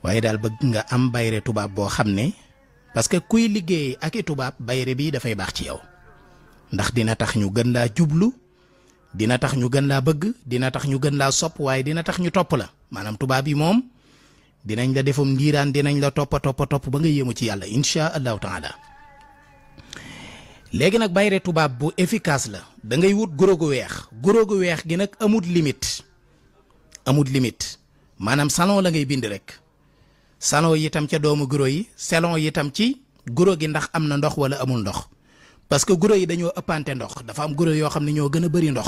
waaye daal bëgg nga am bayre tubaab boo xam ne parce que kuy liggéey ak i tubaab bayre bi dafay baax ci yow ndax dina tax ñu gën laa jublu dina tax ñu gën laa bëgg dina tax ñu gën laa sopp waaye dina tax ñu topp la maanaam tubaab yi moom dinañ la defum ndiiraan dinañ la topp ba nga yéemu ci yàlla insha allahu taala. léegi nag bayre tubaab bu efficace la da ngay wut guro gu weex gi nag amut limite maanaam salon la ngay bind rek salon yi itam ca doomu guro yi selon yi itam ci guro gi ndax am na ndox wala amul ndox parce que guro yi dañoo ëppante ndox dafa am guro yoo xam ne ñoo gën a bëri ndox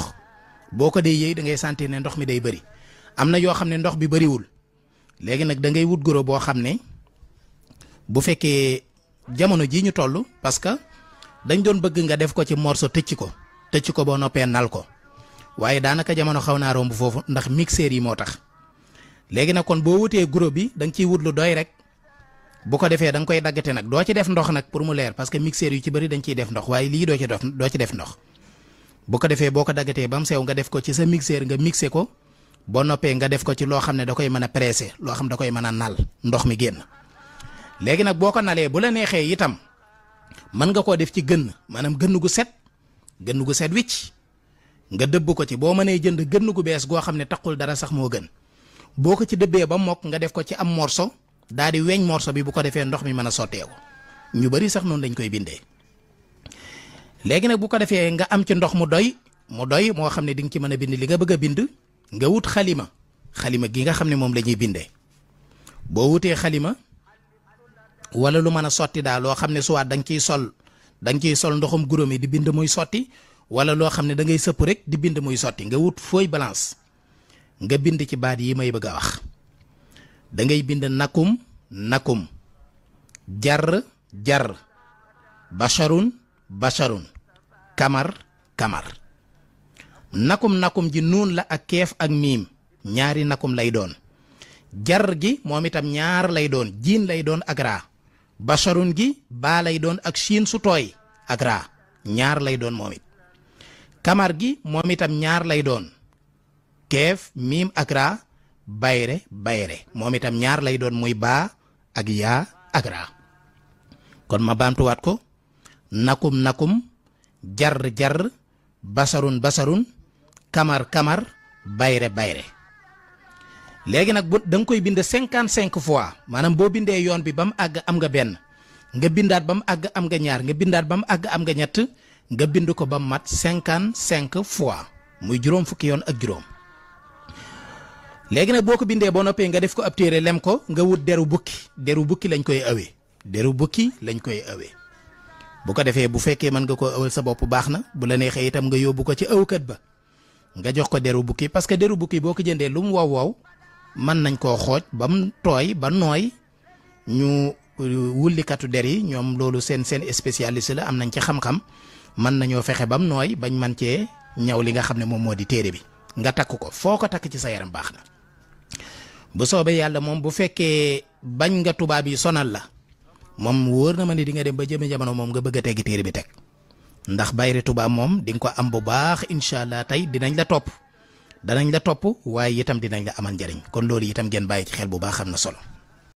boo ko dee yëy da ngay sentir ne ndox mi day bëri am na yoo xam ne ndox bi bëriwul léegi nag da ngay wut guro boo xam ne bu fekkee jamono ji ñu toll parce que dañ doon bëgg nga def ko ci morceau tëcc ko boo noppee nal ko waaye daanaka jamono xaw naa romb foofu ndax mixeur yi moo tax léegi nag kon boo wutee guro bi da nga ciy wut lu doy rek bu ko defee da nga koy daggate nag doo ci def ndox nag pour mu leer parce que mixeur yu ci bëri dañ ciy def ndox waaye lii doo ci def ndox bu ko defee boo ko daggatee ba mu sew nga def ko ci sa mixeur nga mixé ko boo noppee nga def ko ci loo xam ne da koy mën a pressé loo xam da koy mën a nal ndox mi génn léegi nag boo ko nalee bu la neexee itam mën nga koo def ci gënn maanaam gënn gu set wicc nga dëbb ko ci boo mënee jënd gënn gu bees goo xam ne taqul dara sax moo gën boo ko ci dëbbee ba mokk nga def ko ci am morceau daal di weñ morceau bi bu ko defee ndox mi mën a sotteeku ñu bari sax noonu lañ koy bindee léegi nag bu ko defee nga am ci ndox mu doy moo xam ne di nga ci mën a bind li nga bëgg a bind nga wut xalima gi nga xam ne moom la ñuy bindee boo wutee xalima wala lu mën a sotti daal loo xam ne soit da nga ciy sol ndoxum guro mi di bind muy sotti wala loo xam ne da ngay sëpp rek di bind muy sotti nga wut feuille blanche nga bind ci baat yi may bëgg a wax da ngay bind nakum jar basharun kamar nakum ji nuun la ak keef ak miim ñaari nakum lay doon jar gi moom itam ñaar lay doon jiin lay doon ak raa basharun gi baa lay doon ak siin su tooy ak raa ñaar lay doon moom it kamar gi moom itam ñaar lay doon keef miim ak raa bayre moom itam ñaar lay doon muy baa ak yaa ak raa kon ma baamtuwaat ko nakum jar basarun kamar bayre léegi nag da nga koy bind 55 fois maanaam boo bindee yoon bi ba mu àgg am nga benn nga bindaat ba mu àgg am nga ñaar nga bindaat ba mu àgg am nga ñett nga bind ko ba mu mat 55 fois muy juróom fukki yoon ak juróom léegi nag boo ko bindee boo noppee nga def ko ab téere lem ko nga wut deru bukki lañ koy awee bu ko defee bu fekkee mën nga koo awal sa bopp baax na bu la neexee itam nga yóbbu ko ci awkat ba nga jox ko deru bukki parce que deru bukki boo ko jëndee lu mu wow mën nañ koo xooj ba mu tooy ba nooy ñu wullikatu der yi ñoom loolu seen spécialiste la am nañ ci xam-xam mën nañoo fexe ba mu nooy bañ man cee ñaw li nga xam ne moom moo di téere bi nga takk ko foo ko takk ci sa yaram baax na bu soobee yàlla moom bu fekkee bañ nga tubaab yi sonal la moom wóor na ma ne di nga dem ba jëme jamono moom nga bëgg a teggi téere bi teg ndax bayre tubaab moom di nga ko am bu baax incha allah tey danañ la topp waaye itam dinañ la amal njariñ kon loolu itam ngeen bàyyi ci xel bu baax am na solo